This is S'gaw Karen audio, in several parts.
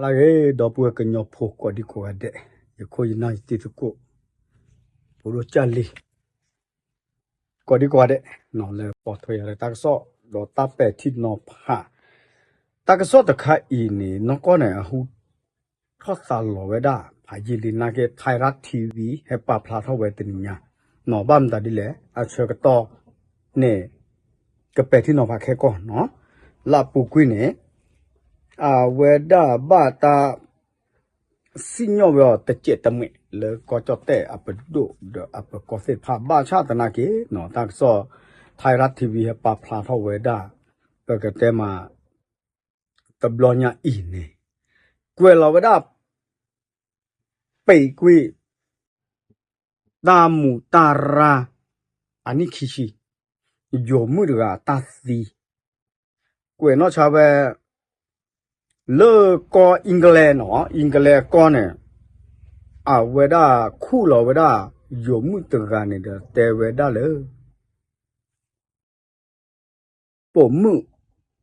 အဂ့ၤ ဒီပုၢ်ဝဲၢ်ကညီဖိကိးဒံကိးဂၤဒဲး, ယခိၣ်ယနၢ်ယတံၤသကိး ဖိဒိၣ်ကၢ်လံၤ ကိးဒံကိးဂၤဒဲး လၢပိာ်ထွဲယၤလၢတၢ်ကစီၣ် ဒီးတၢ်ပဲာ်ထံနီၤဖး တၢ်ကစီၣ်တခါအံၤန့ၣ် နီၢ်ကီၢ်န့ၣ် အဟူထီၣ်သါလီၤဝဲဒၣ် ဖးယံာ်လံနာ်က့ Thai Rat T V ဟဲပာ်ဖျါထီၣ်ဝဲတနံၤညါ နီၤ ဘၣ်မတၤဒ်လဲၣ် အဆၢကတီၢ်န့ၣ် ကပဲာ်ထံနီၤဖးခဲကီၢ်နီၤ လၢအပူၤကွံာ်န့ၣ် အဝဲဒၣ်ဘၣ်တၢ် စံၣ်ညီၣ်ဝဲအီၤတစဲးတမှဲး လၢကီၢ်ကၠီၣ်တဲၣ်အပဒိၣ်ဒီးအပၢၤကီၢ်သ့ၣ်တဖၣ် ဘၣ်ဆၣ်သနာ်က့နီၤ တၢ်ကစီၣ် Thai Rat T V ဟဲပာ်ဖျါထီၣ်ဝဲဒၣ် ပကတဲမး တဘျီညါအံၤန့ၣ် ကွဲးလီၤဝဲဒၣ် ပံးကွံာ် တၢ်မူးတၢ်ရၢ် အနံၣ်ခံဆံ ယိၤမုၣ်တဂၤအတၢ်သံ ကွဲးနီၣ်ဆါဝဲ လၢကီၢ်အ့ကလဲနီၤ အ့ကလဲအကီၢ်န့ၣ် အဝဲဒၣ်ခူၣ်လီၤဝဲဒၣ် ယိၤမုၣ်တဂၤန့ၣ်ဒီးတဲဝဲဒၣ်လၢ ပိာ်မုၣ်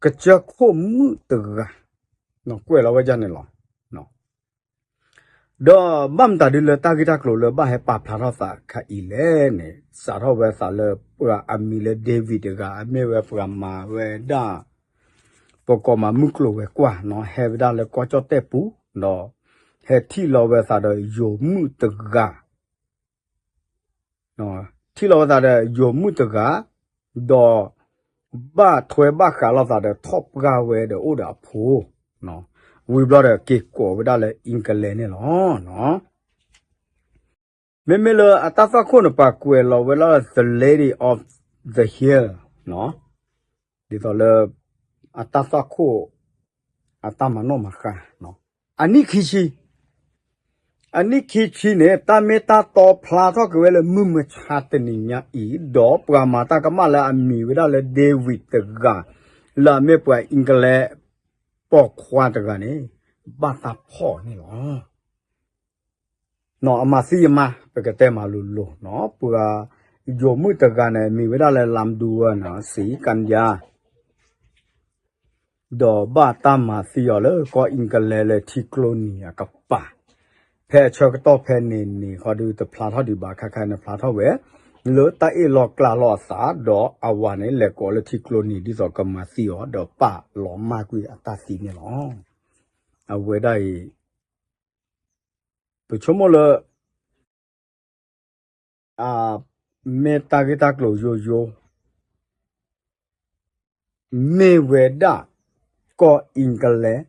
ကစၢၢ်ခိၣ်မုၣ်တဂၤ ကွဲးလီၤဝဲဒၣ်န့ၣ်လီၤ. ဒီးဘၣ်မတၤဒ်လၢတၢ်ဂ့ၢ်တၢ်ကျိၤလၢဘၣ်ဟဲပာ်ဖျါထီၣ်သးခါအံၤလဲၣ်န့ၣ် စးထီၣ်ဝဲသးလၢပှၤအမံၤလၢ David တဂၤ အမ့ၢ်ဝဲပှၤမၤဝဲဒၣ် ပကိးမးမုၢ်ကျိၤဝဲၤကွာ်နီၤ ဟဲဝဲဒၣ်လၢကီၢ်ကၠီၣ်တဲၣ်ပူၤ ဒီးဟဲထံၣ်လီၤဝဲသးဒီးယိၤမုၣ်တဂၤ ထံၣ်လီၤဝဲသးဒီးယိၤမုၣ်တဂၤ ဒီး ဘၣ်ထွဲဘၣ်ဃးလိာ်သးဒီးထီၣ်ပှၢ်ဝဲဒီးအိၣ်ဒီးအဖိ ဝံၤဘျီဒီးက့ၤကိးဝဲဒၣ်လၢ England န့ၣ်လီၤ. မ့မ့ၢ်လၢအတၢ်သွၣ်ခိၣ်န့ၣ် ပှၤကွဲးလီၤဝဲဒၣ်လၢ The Lady of the Hill ဒ်သိးလၢ အတၢ်သွၣ်ခိၣ် အတၢ်မၤနီၣ်မၤဃါ အနံၣ်ခံဆံ အနံၣ်ခံဆံန့ၣ် တၢ်မ့ၢ်တၢ်တီဖျါထီၣ်က့ၤဝဲလၢမုၢ်မဆါတနံၤညါအံၤ ဒီးပှၤမၤတၢ်ကမၣ်လၢအမံၤဝဲဒၣ်လၢ David တဂၤ လၢအမ့ၢ်ပှၤ England ပိာ်ခွါတဂၤန့ၣ် ဘၣ်တၢ်ဖီၣ်န့ၣ်လီၤ. နီၤ အမၤသံအမါ ပကတဲမၤလိၤလိၤနီၤ ပှၤယိၤမုၣ်တဂၤန့ၣ် မံၤဝဲဒၣ်လၢ လၢမ်ဒူဝဲနီၤ စံကညါ ဒီးဘၣ်တၢ်မၤသံအီၤလၢကီၢ် England လၢထံကျိနံၤအကပၤ ဖဲအဆၢကတီၢ်ဖဲန့ၣ်န့ၣ် ဃီဒုးတဖျါထီၣ်ဒံးဘၣ် ခါခါန့ၣ်ဖျါထီၣ်ဝဲ လၢတၢ်အ့ၣ်လီၤကျါလီၤအသး ဒီးအဝၤန့ၣ် လဲၤကိးလၢထံကျိနံၤ ဒ်သိးကမၤသံအီၤ ဒီးပာ်လီၤမၢ်ကွံာ်အတၢ်သံန့ၣ်လီၤ. အဝဲဒၣ်အံၤ ပဆိကမိၣ်လၢ အ မ့ၢ်တၢ်ဂ့ၢ်တၢ်ကျိၤယိယိ မ့ၢ်ဝဲဒၣ် ကီၢ် England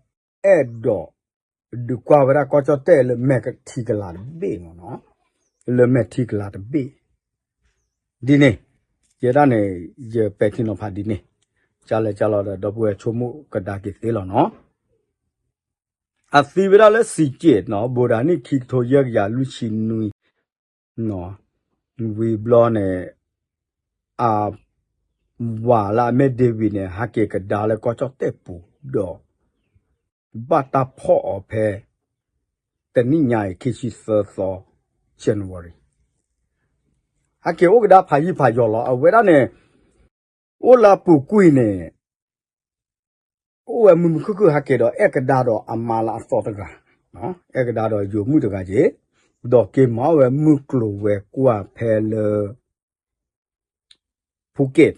အဲၣ်ဒိး ဒုးကွၢ်ဝဲဒၣ်ကီၢ်ကၠီၣ်တဲၣ်လၢမဲာ်ထံကလၤတဘ့ၣ်မ့ၢ်နီၤ လၢမဲာ်ထံကလၤတဘ့ၣ် ဒ်န့ၣ် ယဲဒၣ်န့ၣ် ယပဲာ်ထံနီၤဖးဒ်န့ၣ် ကလဲၤကလီၤဒီး ဒီပုၢ်ဝဲၢ်ဆိကမိၣ်ကဒါက့ၤသ့လီၤနီၤ အသံဝဲဒၣ်လၢစံးက့းနီၤ ဘိးဒၣ်နံၣ်ခံကထိယဲၢ်ကယၤလွံၢ်ဆံနွံ ဝံၤဘျီန့ၣ် အ ဝၤလၢအမ့ၢ် David န့ၣ် ဟးက့ၤကဒါလၢကီၢ်ကၠီၣ်တဲၣ်ပူၤဒီး ဘၣ်တၢ်ဖီၣ်အီၤဖဲ တနံၣ်ညါအံၤ ခံဆံသၢသီ January ဟးက့ၤအိၣ်ကဒါဖးယံာ်ဖးယီၤလီၤ အဝဲဒၣ်န့ၣ် အိၣ်လၢအပူၤကွံာ်န့ၣ် အိၣ်ဝဲမုာ်မုာ်ခုၣ်ခုၣ်ဟးက့ၤဒီး အဲၣ်ကဒါဒီးအမါလၢအသီတဂၤ, အဲၣ်ကဒါဒီးယိၤမုၣ်တဂၤက့ၤ, ဒီးက့ၤမၤအီၣ်ဝဲမုၢ်ကျိၤဝဲၤကွာ်ဖဲလၢ ဖူက့း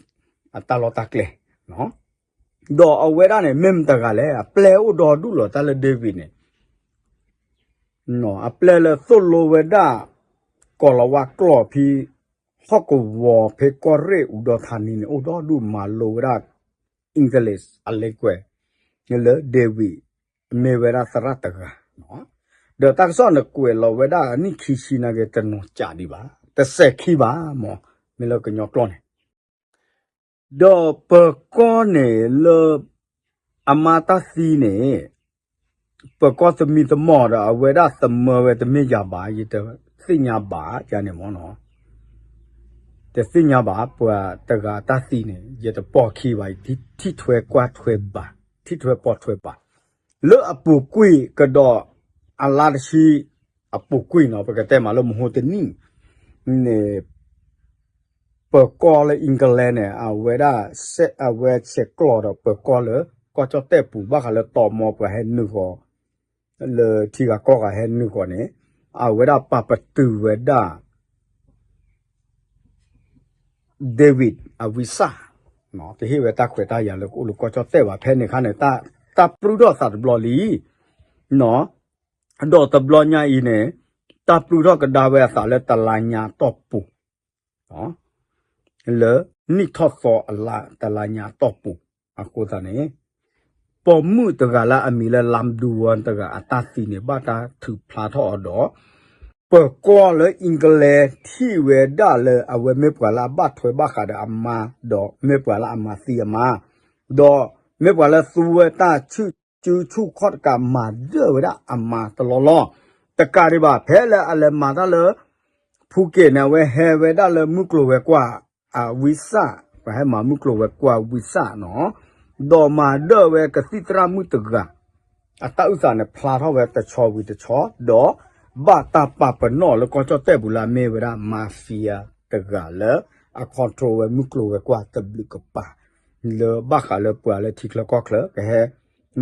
အတၢ်လီၢ်တၢ်ကျဲ, ဒီးအဝဲဒၣ်န့ၣ် မ့ၢ်မတၤတဂၤလဲၣ်, အပျဲၢ်အိၣ်ဒီဒူၣ်လီၤ တၢ်လၢ David န့ၣ် အပျဲၢ်လၢသိၣ်လိဝဲဒၣ် ကီၤလၤဝါကျိာ်ဖဲ ဟီၣ်ကဝီၤဖဲကီၢ်ရ့ၣ်အူဒီထါနံန့ၣ် အိၣ်ဒီဒူၣ်မၤလိဝဲဒၣ် English အလ့ကွဲး လၢ David မ့ၢ်ဝဲဒၣ်သရၣ်တဂၤ, ဒီးတၢ်ကစီၣ်န့ၣ်ကွဲးလီၤဝဲဒၣ်အနံၣ်ခံဆံနာ်က့ တနီၤကးဒံးဘၣ်, တစဲးခံဘၣ်မး, မ့ၢ်လၢကညီကျိာ်န့ၣ် ဒီးပၢၤကီၢ်န့ၣ်လၢ အမါတၢ်သံန့ၣ် ပၢၤကီၢ်သမံသမိးဒီး အဝဲဒၣ်သမၢဝဲတမ့ၢ်ယၤဘၣ်, ယတသ့ၣ်ညါဘၣ်ယၤန့ၣ်မ့ၢ်နီၤ, တသ့ၣ်ညါဘၣ် ပှၤတဂၤတၢ်သံန့ၣ် ယတပိာ်ခံဘၣ်, ထံၣ်ထွဲကွၢ်ထွဲဘၣ်, ထံၣ်ထွဲပိာ်ထွဲဘၣ်, လၢအပူၤကွံာ်ကဒီး အလါတဆံ အပူၤကွံာ်နီၤ ပကတဲမးလၢမဟိတနံၣ် န့ၣ် ပၢၤကီၢ်လၢ England န့ၣ် အဝဲဒၣ် အဝဲဆဲးကျိးဒီးပၢၤကီၢ်လၢ ကီၢ်ကၠီၣ်တဲၣ်ပူၤ ဘၣ်ဃးလၢတၢ်မီပှၤဟဲနုာ်ဃီၤ လၢထံဂၤကီၢ်ဂၤဟဲနုာ်ဃီန့ၣ် အဝဲဒၣ်ပာ်ပတုာ်ဝဲဒၣ် David အဝံစၢ် တဟ့ၣ်ဝဲတၢ်ခွဲးတၢ်ယာ်လၢကအိၣ်လၢကီၢ်ကၠီၣ်တဲၣ်ဘၣ် ဖဲန့ၣ်အခါန့ၣ် တၢ်ပြူၢ်ထီၣ်သးတဘျီလံ ဒီးတဘျီညါအံၤန့ၣ် တၢ်ပြူၢ်ထီၣ်ကဒါဝဲအသးလၢတလါညါအတီၢ်ပူၤ လၢနံၣ်ထီၣ်သီအလါတလါညါအတီၢ်ပူၤ အဃိသတးန့ၣ် ပိာ်မုၣ်တဂၤလၢအမံၤလၢ လါဒူဝါ တဂၤအတၢ်သံန့ၣ် ဘၣ်တၢ်ထုးဖျါထီၣ်အီၤဒီး ပၢၤကီၢ်လၢ England ထံၣ်ဝဲဒၣ်လၢအဝဲမ့ၢ်ပှၤလၢအဘၣ်ထွဲဘၣ်ဃးဒီးအမါ ဒီးမ့ၢ်ပှၤလၢအမၤသံအမါ ဒီးမ့ၢ်ပှၤလၢသူဝဲတၢ်ဆူၣ်စုဆူၣ်ခီၣ်တကး မၤဒၢၣ်ဝဲဒၣ်အမါတလီၢ်လီၢ် တကးဒံးဘၣ် ဖဲလၢအလဲၤမၤတၢ်လၢ ဖူက့းန့ၣ် အဝဲဟဲဝဲဒၣ်လၢမုၢ်ကျိၤဝဲၤကွာ်အဝံစၢ် ပှၤဟဲမၤမုၢ်ကျိၤဝဲၤကွာ်ဝံစၢ်နီၤ ဒီးမၤဒၢၣ်ဝဲကသံၣ်သရၣ်မုၣ်တဂၤ အတၢ်အုၣ်သးန့ၣ်ဖျါထီၣ်ဝဲတဆီဝံၤတဆီ ဒီးဘၣ်တၢ်ပာ်ပနီၣ်လၢကီၢ်ကၠီၣ်တဲၣ်ပူၤလၢအမ့ၢ်ဝဲဒၣ် mafia တဂၤလၢအ control ဝဲမုၢ်ကျိၤဝဲၤကွာ်တဘျုးကပၤ လၢဘၣ်ဃးလၢပှၤလၢထံချၢကီၢ်ချၢ ကဟဲ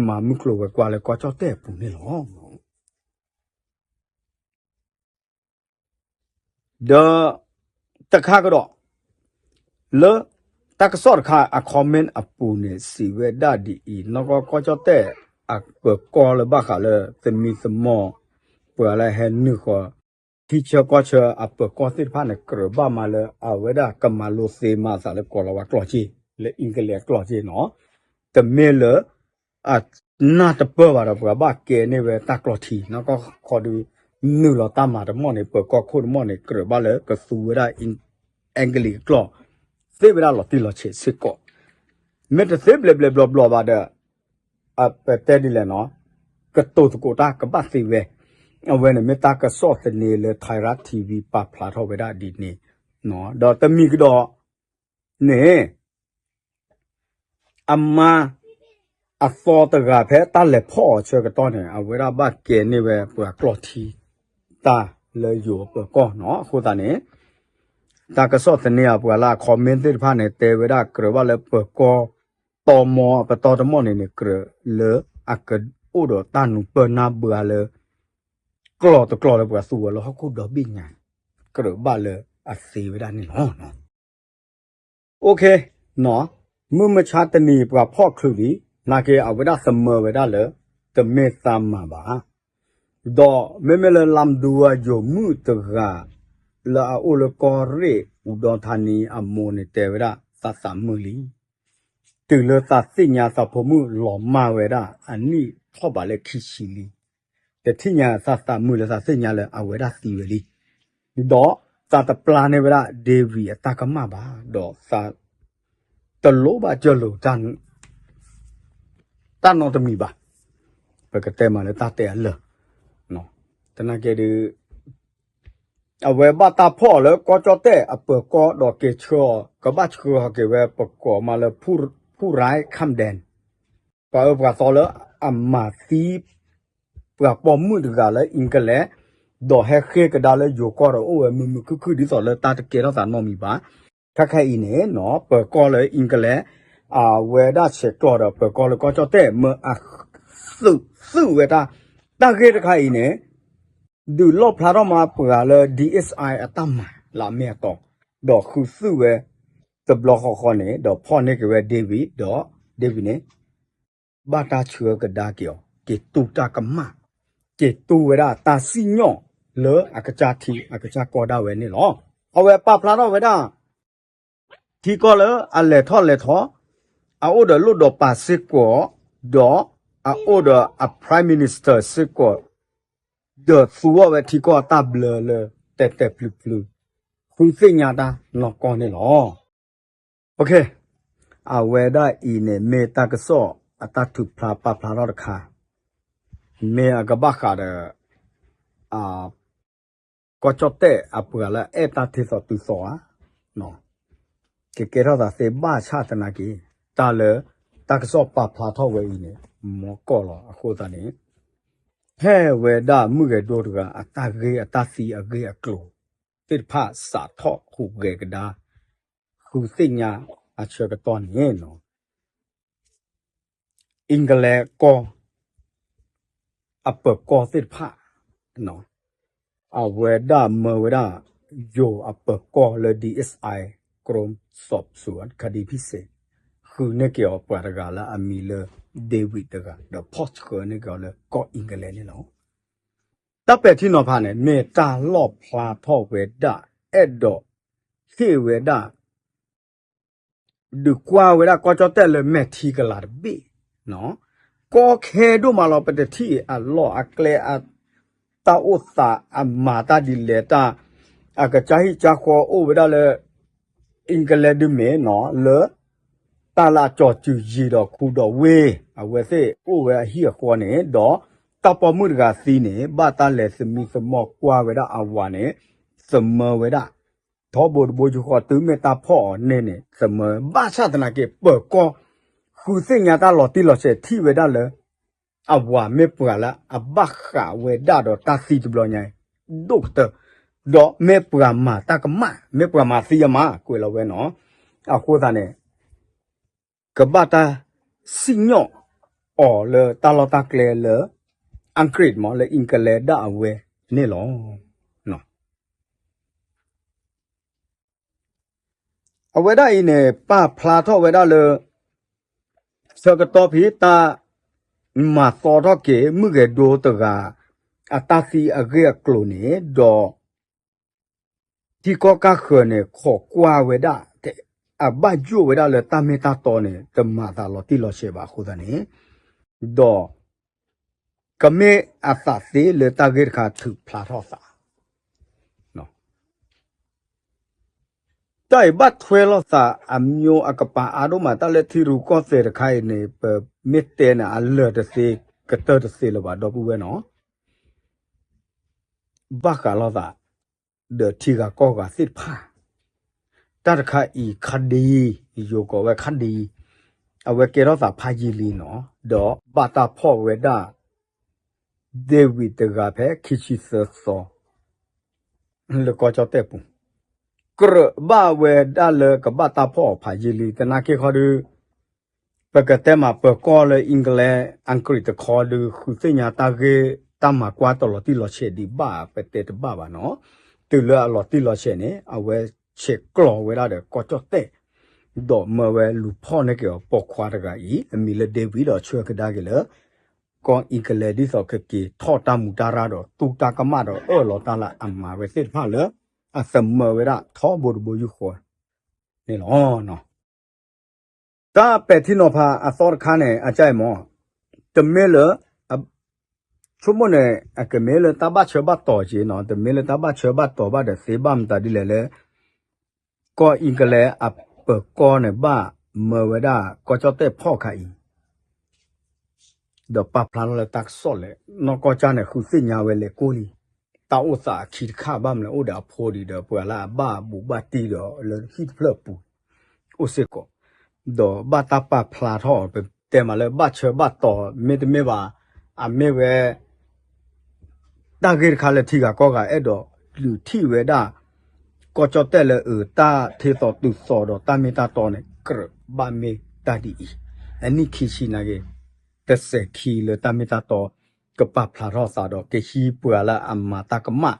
မၤမုၢ်ကျိၤဝဲၤကွာ်လၢကီၢ်ကၠီၣ်တဲၣ်အပူၤန့ၣ်လီၤ. ဒီးတခါကဒီး လၢတၢ်ကစီၣ်တခါအ comment အပူၤန့ၣ် စံးဝဲဒၣ်ဒ်အံၤ, နီၢ်ကီၢ်ကီၢ်ကၠီၣ်တဲၣ် အပၢၤကီၢ်လၢဘၣ်ဃးလၢသမံသမိး ပှၤလၢဟဲနုာ်ဃီၤ ထံဆၢကီၢ်ဆၢအပၢၤကီၢ်သ့ၣ်တဖၣ်န့ၣ် ကြၢးဘၣ်မးလၢအဝဲဒၣ်ကမၤလိသ့မၤအသးလၢကိးလီၤဝါကျိာ်က့ၢ်, လၢ English အကျိာ်က့ၢ်နီၤ, တမ့ၢ်လၢ အနၢ်တပၢၢ်ဘၣ်ဒီး ပှၤဘၣ်ကဲန့ၢ်ဝဲတၢ်ကျိာ်ထံ, နီၢ်ကီၢ်ခီဒု နုာ်လီၤတၢ်မၤတမီၢ်န့ၣ် ပၢၤကီၢ်ခိၣ်တမီၢ်န့ၣ် ကြၢးဘၣ်လၢကသူဝဲဒၣ် English အကျိာ် သ့ဝဲဒၣ်လီၤတံၢ်လီၤဆဲးစ့ၢ်ကီး, မ့ၢ်တသ့ဘျဲးဘျဲးဘျီဘျီဘၣ်ဒီး အပတဲဒ်လဲၣ်နီၤ, ကတိၤသကိးတၢ်ကဘၣ်သ့ဝဲ, အဝဲန့ၣ်မ့ၢ်တၢ်ကစီၣ်သန့လၢ Thairath TV ပာ်ဖျါထီၣ်ဝဲဒၣ်ဒ်န့ၣ်, ဒီးတမံၤကဒီးန့ၣ် အမါ အသီတဂၤဖဲတၢ်လဲၤဖီၣ်အီၤဆၢကတီၢ်န့ၣ် အဝဲဒၣ်ဘၣ်ကဲန့ၢ်ဝဲပှၤကျိာ်ထံ တၢ်လၢယိၤအပၢၤကီၢ်နီၤ, အဃိသတးန့ၣ် တၢ်ကစီၣ်သန့အပှၤလၢအ comment သ့ၣ်တဖၣ်န့ၣ် တဲဝဲဒၣ်ကြၢးဘၣ်လၢပၢၤကီၢ် တီမီအပတီၢ်တမီၢ်န့ၣ်န့ၣ် ကြၢးလၢအကအိၣ်ဒီးတၢ်နူၤပၢၢ်နၢ်ဘၢလၢ ကျိာ်တကျိာ်လၢပှၤသူဝဲလၢဟီၣ်ခိၣ်ဒီဘ့ၣ်ညါ, ကြၢးဘၣ်လၢအသ့ဝဲဒၣ်န့ၣ်လီၤ. အိၣ်ခ့, မုၢ်မဆါတနံၤပှၤဖီၣ်ချုးလံ, နာ်က့အဝဲဒၣ်သမၢဝဲဒၣ်လၢ တမ့ၢ်သးမၤဘၣ်, ဒီးမ့မ့ၢ်လၢလါမဒူအယိၤမုၣ်တဂၤ လၢအအိၣ်လ�itheကီၢ်ရ့ၣ် အူဒီထါနံအမိၢ်န့ၣ်တဲဝဲဒၣ် သးသးမုာ်လံ တုၤလၢသးသ့ၣ်ညါသးဖိမုၣ်လီၤမၢ်ဝဲဒၣ် အနံၣ်ထီၣ်ဘးလၢခံဆံလံ, တထံၣ်ညါသးသးမုာ်လၢသးသ့ၣ်ညါလၢအဝဲဒၣ်သံဝဲလံ, ဒီးသးတပျၢ်န့ၢ်ဝဲဒၣ် David အတၢ်ကမၣ်ဘၣ်, ဒီးသးတလိၣ်ဘၣ်ကၢၢ်လိာ် တၢ်နီတမံၤဘၣ်, ပကတဲမးလၢတၢ်တဲအလၢာ်, သနာ်က့ဒီး အဝဲဘၣ်တၢ်ဖီၣ်အီၤလၢကီၢ်ကၠီၣ်တဲၣ်အပၢၤကီၢ်ဒီးက့ၤဆှၢအီၤ ကဘၣ်ဆှၢဟီၣ်က့ၤဝဲပကိးမးလၢ ဖူရၢ်ခၣ်ဒဲၣ်, ပှၤအၢပှၤသီလၢအမၤသံ ပှၤပိာ်မုၣ်တဂၤလၢ England ဒီးဟဲဃ့ကဒါလၢယိၤကီၢ်ဒီးအိၣ်ဝဲမုာ်မုာ်ခုၣ်ခုၣ်ဒ်သိးလၢတၢ်တကဲထီၣ်သးနီတမံၤဘၣ်, ခဲခဲအံၤန့ၣ်နီၤ ပၢၤကီၢ်လၢ England အဝဲဒၣ်ဆဲးကျိးဒီးပၢၤကီၢ်လၢကီၢ်ကၠီၣ်တဲၣ် မၢအသုးသုးဝဲတၢ်, တၢ်ဂ့ၢ်တခါအံၤန့ၣ် ဒုးလီၣ်ဖျါထီၣ်မးပှၤလၢ DSI အတၢ်မၤလၢအမ့ၢ်အတီ, ဒီးဃုသုးဝဲ တဘျီဃီဃီန့ၣ် ဒီးဖီၣ်န့ၢ်က့ၤဝဲ David ဒီး David န့ၣ် ဘၣ်တၢ်ဆှၢကဒါက့ၤအီၤ က့ၤတူၢ်တၢ်ကမၣ်, က့ၤတူၢ်ဝဲဒၣ်တၢ်စံၣ်ညီၣ်လၢအကစၢ်ထံအကစၢ်ကီၢ်ဒၣ်ဝဲန့ၣ်လီၤ. အဝဲပာ်ဖျါထီၣ်ဝဲဒၣ် ထံကီၢ်လၢအလဲၤထီၣ်လဲၤထီ, အအိၣ်ဒီးလိၣ်ဒီးပာ်စ့ၢ်ကီး, ဒီးအအိၣ်ဒီးအ Prime Minister စ့ၢ်ကီး, ဒီးသူအီၤဝဲထံကီၢ်တၢ်ဘျၢလၢတဲာ်တဲာ်ဖျုးဖျုး, ဃုသ့ၣ်ညါတၢ်နီၢ်ကီၢ်န့ၣ်လီၤ. အဝဲဒၣ်အံၤန့ၣ် မ့ၢ်တၢ်ကစီၣ်အတၢ်ထုးဖျါပာ်ဖျါထီၣ်တခါ, မ့ၢ်အကဘၣ်ဃးဒီး ကီၢ်ကၠီၣ်တဲၣ်အပှၤလၢအဲၣ်တၢ်ထဲသိးတုၤသိးဧါ, ကကဲထီၣ်သးသ့ဘၣ်ဆၣ်သနာ်က့, တၢ်လၢတၢ်ကစီၣ်ပာ်ဖျါထီၣ်ဝဲအံၤန့ၣ် မီကီၢ်လီၤ. အဃိသတးန့ၣ် ဖဲဝဲဒၣ်မုၢ်ဂဲၤဒိတဂၤ အတၢ်ဂ့ၢ်အတၢ်သံအဂ့ၢ်အကျိၤ သ့ၣ်တဖၣ်စးထီၣ်ဟူးဂဲၤကဒါ ဃုသ့ၣ်ညါအဆၢကတီၢ်န့ၣ် England ကီၢ် အပၢၤကီၢ်သ့ၣ်တဖၣ် အဝဲဒၣ်မၢဝဲဒၣ် ယိၤအပၢၤကီၢ်လၢ DSI ကရူၢ်စီးစူၤ ခဒံဖံစ့း ဃုန့ၢ်က့ၤအီၤပှၤတဂၤလၢအမံၤလၢ David တဂၤ ဒီးဖီၣ်ဆှၢန့ၢ်က့ၤအီၤလၢကီၢ် England န့ၣ်လီၤ. တၢ်ပဲာ်ထံနီၤဖးန့ၣ် မ့ၢ်တၢ်လီၣ်ဖျါထီၣ်ဝဲဒၣ် အဲၣ်ဒိးဟ့ၣ်ဝဲဒၣ် ဒုးကွၢ်ဝဲဒၣ်ကီၢ်ကၠီၣ်တဲၣ်လၢမဲာ်ထံကလၤတဘ့ၣ်, ကီခဲဒိၣ်မးလီၤ ပတထံၣ်အလီၢ်အကျဲ အတၢ်အိၣ်သး အမၤတၢ်ဒ်လဲၣ်တၢ် အကစၢ်ဟံၣ်ကစၢ်ဃီအိၣ်ဝဲဒၣ်လၢ England ဒုးမ့ၢ်နီၤ လၢ တၢ်လၢအကၠီၤစုၤယံၤဒီးခူဒီးဝ့ၢ် အဝဲသ့ၣ်အိၣ်ဝဲအဟံၣ်အဃီန့ၣ် ဒီးတၢ်ပိာ်မုၣ်တဂၤသံန့ၣ် ဘၣ်တၢ်လဲၤသမံသမိးကွၢ်ဝဲဒၣ်အဝၤန့ၣ် သမၢဝဲဒၣ် ထီဘိတဘိယူၢ်ဃီ တုၤမ့ၢ်တၢ်ဖီၣ်အီၤန့ၣ်န့ၣ် သမၢ ဘၣ်ဆၣ်သနာ်က့ ပၢၤကီၢ် ဃုသ့ၣ်ညါတၢ်လီၤတံၢ်လီၤဆဲးထံၣ်ဝဲဒၣ်လၢ အဝၤမ့ၢ်ပှၤလၢအဘၣ်ဃးဝဲဒၣ်ဒီးတၢ်သံတဘျီညါ ဒိၣ်ကတၢၢ်, ဒီးမ့ၢ်ပှၤမၤတၢ်ကမၣ် မ့ၢ်ပှၤမၤသံအမါ ကွဲးလီၤဝဲနီၤ, အဃိသတးန့ၣ် ကဘၣ်တၢ်စံၣ်ညီၣ်အီၤလၢတၢ်လီၢ်တၢ်ကျဲလၢ အင်္ဂရံးမ့ၢ်လၢ England ဒၣ်အဝဲန့ၣ်လီၤ. အဝဲဒၣ်အံၤန့ၣ် ပာ်ဖျါထီၣ်ဝဲဒၣ်လၢ ဆၢကတီၢ်ဖဲတၢ်မၤသီထီၣ်က့ၤ မုၣ်ဂဲၤဒိတဂၤ အတၢ်သံအဂ့ၢ်အကျိၤန့ၣ် ဒီး ထံကီၢ်ကၢ်ဃၢၤန့ၣ် ခိးကွၢ်ဝဲဒၣ် အဘၣ်ယိၣ်ဝဲဒၣ်လၢတၢ်မ့ၢ်တၢ်တီန့ၣ် တမၤသးလီၤတံၢ်လီၤဆဲးဘၣ်အဃိသတးန့ၣ် ဒီး ကမ့ၢ်အသးသ့လၢတၢ်ဂ့ၢ်တခါထုးဖျါထီၣ်သး တၢ်အံၤဘၣ်ထွဲလိာ်သးအမျိုးအကပၤအါဒိၣ်မး တၢ်လၢထံရူၢ်ကီၢ်သဲးတခါအံၤန့ၣ် ပမ့ၢ်တဲန့ၣ် အလၢာ်တသ့ ကတၢၢ်တသ့လၢၤဘၣ် ဒီပုၢ်ဝဲၢ်နီၤ ဘၣ်ဃးလိာ်သး ဒီးထံဂၤကီၢ်ဂၤသ့ၣ်တဖၣ် တၢ်တခါအံၤခါဒံ ယိၤကိးဝဲခါဒံ အဝဲကဲထီၣ်သးဖးယံာ်လံနီၤ ဒီးဘၣ်တၢ်ဖီၣ်ဝဲဒၣ် David တဂၤဖဲခံဆံသၢသီ လၢကီၢ်ကၠီၣ်တဲၣ်ပူၤ ကြၢးဘၣ်ဝဲဒၣ်လၢကဘၣ်တၢ်ဖီၣ်အီၤဖးယံာ်လံ သနာ်က့ခီဒု ပကတဲမးပၢၤကီၢ်လၢ England အင်္ဂရံးတခီဒု ဃုသ့ၣ်ညါတၢ်ဂ့ၢ်တၢ်မၤကွၢ်တလီၤတံၢ်လီၤဆဲးဒံးဘၣ် ပတဲတဘၣ်ဘၣ်နီၤ တုၤလၢအလီၤတံၢ်လီၤဆဲးန့ၣ် အဝဲဆဲးကျိးဝဲဒၣ်ဒီးကီၢ်ကၠီၣ်တဲၣ် ဒီးမၢဝဲလူၤဖီၣ်န့ၢ်က့ၤအီၤပိာ်ခွါတဂၤအံၤ အမံၤလၢ David ဒီးဆှၢကဒါက့ၤလၢ ကီၢ် England ဒ်သိးကက့ၤထီၣ်တၢ်မူးတၢ်ရၢ်ဒီးတူၢ်တၢ်ကမၣ်ဒီးအၢၣ်လီၤတၢ်လၢအမၤဝဲသ့ၣ်တဖၣ်လၢ အသမၢဝဲဒၣ်ထီဘိတဘိယူၢ်ဃီန့ၣ်လီၤ. တၢ်ပဲာ်ထံနီၤဖးအသီတခါန့ၣ် အကၢ်အံၤမ့ၢ် တမ့ၢ်လၢ ဆိကမိၣ်န့ၣ် အကမ့ၢ်လၢတၢ်ဘၣ်ဆၢဘၣ်တီၤက့ၤနီၤ တမ့ၢ်လၢတၢ်ဘၣ်ဆၢဘၣ်တီၤဘၣ်ဒီးသ့ဘၣ်မတၤဒ်လဲၣ်လၢ ကီၢ် England အပၢၤကီၢ်န့ၣ် ဘၣ်မၢဝဲဒၣ်ကီၢ်ကၠီၣ်တဲၣ်ဖီၣ်ခါအံၤ ဒီးပာ်ဖျါထီၣ်လၢတၢ်ကစီၣ်လဲၣ် နီၢ်ကီၢ်ကၢ်န့ၣ် ဃုသ့ၣ်ညါဝဲလဲၤကိၢ်လံ တၢ်အိၣ်သးအခံတခါဘၣ်မနုၤလဲၣ် အိၣ်ဒီးအဖိဒံးဒီးပှၤလၢအဘၣ်ဘူးဘၣ်တံၢ်ဒီးလၢဟံၣ်တဖျၢၣ်အပူၤ အိၣ်စ့ၢ်ကီး ဒီးဘၣ်တၢ်ပာ်ဖျါထီၣ် ပတဲမးလၢဘၣ်ဆၢဘၣ်တီၤ မ့တမ့ၢ်ဘၣ် အမ့ၢ်ဝဲ တၢ်ဂ့ၢ်တခါလၢထံဂၤကီၢ်ဂၤအဲၣ်ဒိးလုၢ်ထံၣ်ဝဲဒၣ် ကီၢ်ကၠီၣ်တဲၣ်လၢအတၢ်ထ့သိးတုၤသိးဒီးတၢ်မ့ၢ်တၢ်တီန့ၣ် ကြၢးဘၣ်မ့ၢ်တၢ်ဒ်အံၤ အနံၣ်ခံဆံနာ်က့ တစဲးခံလၢတၢ်မ့ၢ်တၢ်တီ ကပာ်ဖျါထီၣ်သးဒီးကဟံးပှၤလၢအမၤတၢ်ကမၣ်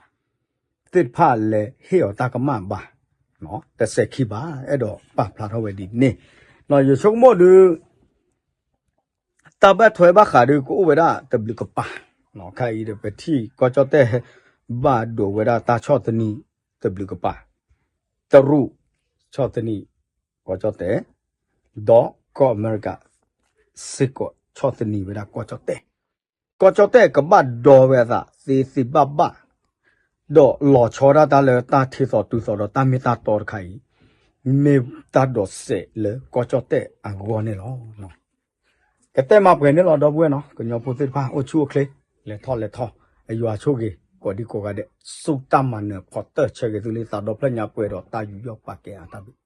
သ့ၣ်တဖၣ်လဲၤဟ့ၣ်အီၤတၢ်ကမၣ်ဘၣ် တစဲးခံဘၣ် အဲၣ်ဒိးပာ်ဖျါထီၣ်ဝဲဒ်န့ၣ် ယဆိကမိၣ်ဒုး တၢ်ဘၣ်ထွဲဘၣ်ဃးဒုးကအိၣ်ဝဲဒၣ်တဘျုးကပၤ ခါအံၤဒီးပထံၣ်ကီၢ်ကၠီၣ်တဲၣ် ဘၣ်ဒိးဝဲဒၣ်တၢ်ဆီၣ်သနံးတဘျုးကပၤ တရူး ဆီၣ်သနံး ကီၢ်ကၠီၣ်တဲၣ် ဒီးကီၢ်အမဲရကၤ စ့ၢ်ကီးဆီၣ်သနံးဝဲဒၣ်ကီၢ်ကၠီၣ်တဲၣ် ကီၢ်ကၠီၣ်တဲၣ်ကဘၣ်ဒီဝဲအသးသ့သ့ဘၣ်ဘၣ် ဒီးလီၤဆီဒၣ်တၢ်လၢတၢ်ထ့သိးတုၤသိးဒီးတၢ်မ့ၢ်တၢ်တီတခါအံၤ မ့ၢ်တၢ်ဒိးစဲးလၢကီၢ်ကၠီၣ်တဲၣ်အဂီၢ်န့ၣ်လီၤ. ကတဲမၤပှဲၤန့ၣ်လီၤ ဒီပုၢ်ဝဲၢ်နီၤ ကညီဖိသ့ၣ်တဖၣ် အိၣ်ဆူၣ်အိၣ်ချ့ လဲၤထီၣ်လဲၤထီ အယွၤဆိၣ်ဂ့ၤ ကိးဒံကိးဂၤဒဲး ဆူတၢ်မၤနၢၤဖီတၢၢ်ဆၢဂ့ၤသုလၢသးဒီဖျၢၣ်ညါပှဲၤဒီးတၢ်ယူးယီၣ်ပာ်ကဲအါတၢ်ဘျုး